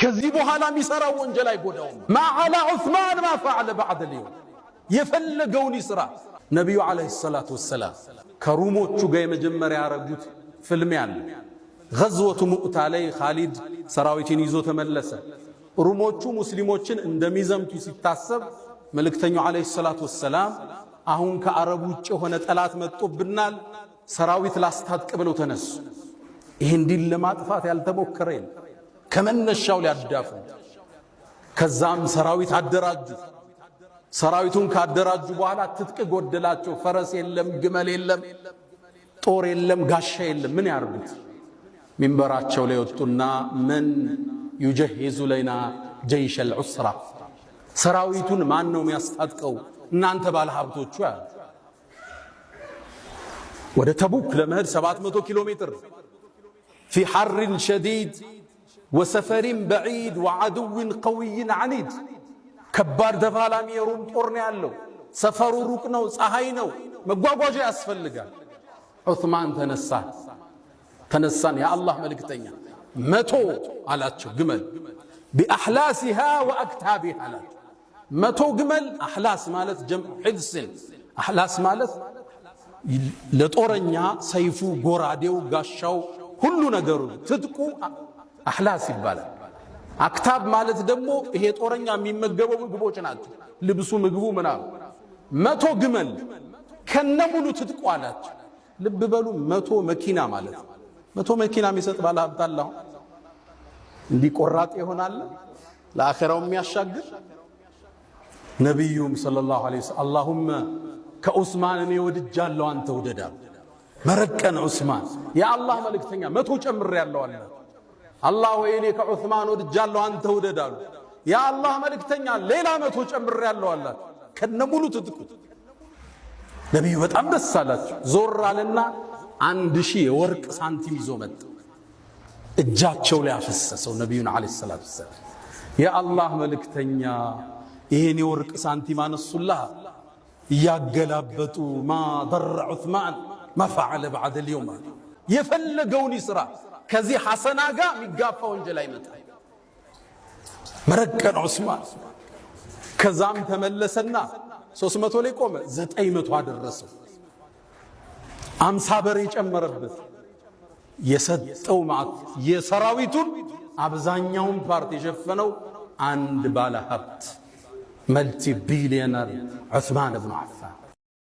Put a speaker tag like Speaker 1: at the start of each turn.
Speaker 1: ከዚህ በኋላ የሚሰራው ወንጀል አይጎዳውም። ما على عثمان ما فعل بعد اليوم የፈለገውን ይስራ። ነቢዩ عليه الصلاة والسلام ከሩሞቹ ጋር የመጀመሪያ ያረጉት ፍልሚያ አለ። غزوة مؤتة ላይ ኻሊድ ሰራዊትን ይዞ ተመለሰ። ሩሞቹ ሙስሊሞችን እንደሚዘምቱ ሲታሰብ መልእክተኛው عليه الصلاة والسلام አሁን ከአረብ ውጭ የሆነ ጠላት መጥቶብናል፣ ሰራዊት ላስታጥቅ ብለው ተነሱ። ይህን ዲን ለማጥፋት ያልተሞከረ የለም። ከመነሻው ሊያዳፉ ከዛም ሰራዊት አደራጁ። ሰራዊቱን ካደራጁ በኋላ ትጥቅ ጎደላቸው። ፈረስ የለም፣ ግመል የለም፣ ጦር የለም፣ ጋሻ የለም። ምን ያርጉት? ሚንበራቸው ላይ ወጡና من يجهز لنا جيش العسرة፣ ሰራዊቱን ማን ነው የሚያስታጥቀው? እናንተ ባለ ሀብቶቹ ያሉ። ወደ ተቡክ ለመሄድ 700 ኪሎ ሜትር في حر شديد وسفر بعيد وعدو قوي عنيد፣ ከባድ ተፋላሚ የሩም ጦር ነው ያለው። ሰፈሩ ሩቅ ነው፣ ፀሐይ ነው፣ መጓጓዣ ያስፈልጋል። ዑስማን ተነሳ ተነሳን የአላህ መልእክተኛ 100 አላቸው ግመል بأحلاسها وأكتابها አላቸው። 100 ግመል أحلاس ማለት جمع حلس፣ أحلاس ማለት ለጦረኛ ሰይፉ፣ ጎራዴው፣ ጋሻው ሁሉ ነገሩ ትጥቁ أحلاس ይባላል። أكتاب ማለት ደግሞ ይሄ ጦረኛ የሚመገበው ምግቦች ናቸው። ልብሱ፣ ምግቡ ምናምን። 100 ግመል ከነሙሉ ትጥቁ አላቸው። ልብ በሉ 100 መኪና ማለት ነው። 100 መኪና የሚሰጥ ባለ ሀብት አለ? አሁን እንዲህ ቆራጥ ይሆናል ለአኼራው የሚያሻግር። ነቢዩም صلى الله عليه وسلم اللهم ከዑስማን እኔ ወድጃለሁ አንተ ውደዳ። መረቀን ዑስማን የአላህ መልእክተኛ 100 ጨምር ያለው አለ። አላህ ወይ እኔ ከዑስማን ወድጃለሁ አንተ ውደድ አሉ። የአላህ መልእክተኛ ሌላ 100 ጨምር ያለው አለ ከነሙሉ ትጥቁ። ነቢዩ በጣም ደስ አላቸው። ዞር አለና 1000 የወርቅ ሳንቲም ይዞ መጣ። እጃቸው ላይ አፈሰሰው። ነቢዩን عليه الصلاة والسلام የአላህ መልእክተኛ ይሄን የወርቅ ሳንቲም አነሱላ እያገላበጡ ما ضر عثمان ما فعل بعد اليوم የፈለገውን ይስራ፣ ከዚህ ሐሰና ጋር የሚጋፋ ወንጀል አይመጣም። መረቀን ዑስማን። ከዛም ተመለሰና 300 ላይ ቆመ፣ 900 አደረሰው። 50 በሬ ጨመረበት። የሰጠው ማዕት የሰራዊቱን አብዛኛውን part የሸፈነው አንድ ባለ ሀብት multi billionaire ዑስማን ብኑ ዓፋን።